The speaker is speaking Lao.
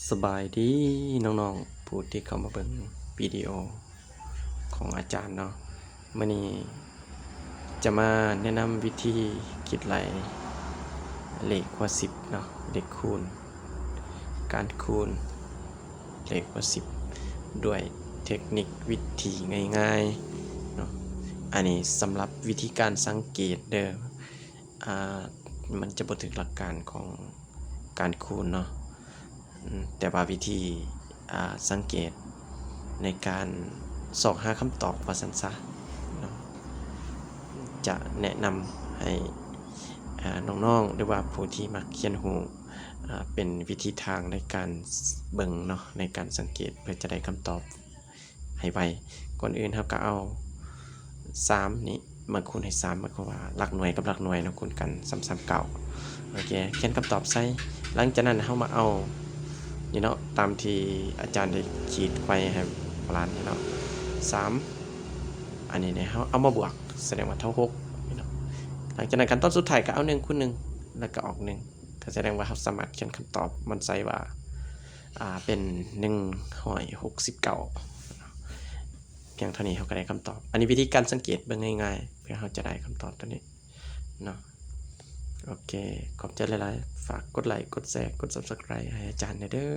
ສະບາຍດີນ້ອງໆ ຜູ້ທີ່ເຂົ້າມາເບິ່ງວິດີໂອຂອງອາຈານເນາະ. ມື້ນີ້ຈະມາແນະນຳວິທີຄິດໄລ່ເລກຫົວສິບເນາະ, ເລກຄູນ, ການຄູນເລກຫົວສິບ ດ້ວຍເທັກນິກວິທີງ່າຍໆເນາະ. ອັນນີ້ສຳລັບວິທີການສັງເກດເດີ. ອ່າ ມັນຈະບໍ່ຖືກຫຼັກການຂອງການຄູນເນາະ, ອາ ແຕ່ວ່າວິທີ ອ່າ ສັງເກດໃນການຊອກຫາຄຳຕອບວ່າຊັ້ນຊະເນາະ, ຈະແນະນຳໃຫ້ ອ່າ ນ້ອງໆ ຫຼືວ່າຜູ້ທີ່ມັກຮຽນຮູ້ ອ່າ ເປັນວິທີທາງໃນການເບິ່ງເນາະ, ໃນການສັງເກດເພື່ອຈະໄດ້ຄຳຕອບ ໃຫ້ໄວ. ກ່ອນອື່ນເຮົາກໍເອົາສາມນີ້ມາຄູນໃຫ້ສາມ ໝາຍຄວາມວ່າຫຼັກໜ່ວຍກັບຫຼັກໜ່ວຍເນາະ ຄູນກັນ ສາມສາມເກົ້າ. ໂອເຄ ຂຽນຄຳຕອບໃສ່. ຫຼັງຈາກນັ້ນເຮົາມາເອົານີ້ເນາະ ຕາມທີ່ອາຈານໄດ້ຂີດໄວ້ໃຫ້ພວກຫຼານນີ້ເນາະ ສາມ ອັນນີ້ເນາະ ເຮົາເອົາມາບວກ ສະແດງວ່າເທົ່າຫົກນີ້ເນາະ. ຫຼັງຈາກນັ້ນຂັ້ນຕອນສຸດທ້າຍກໍເອົາໜຶ່ງຄູນໜຶ່ງ ແລ້ວກໍອອກໜຶ່ງ ກໍສະແດງວ່າເຮົາສາມາດຂຽນຄຳຕອບມັນໃສ່ວ່າ ອ່າ ເປັນໜຶ່ງຮ້ອຍຫົກສິບເກົ້າ. ພຽງເທົ່ານີ້ເຮົາກໍໄດ້ຄຳຕອບ. ອັນນີ້ວິທີການສັງເກດເບິ່ງງ່າຍໆ ເພື່ອເຮົາຈະໄດ້ຄຳຕອບຕົວນີ້ເນາະ. ໂອເຄ ຂອບໃຈຫຼາຍໆ. ຝາກກົດໄລ້ ກົດແຊ ກົດ Subscribe ໃຫ້ອາຈານແດ່ເດີ.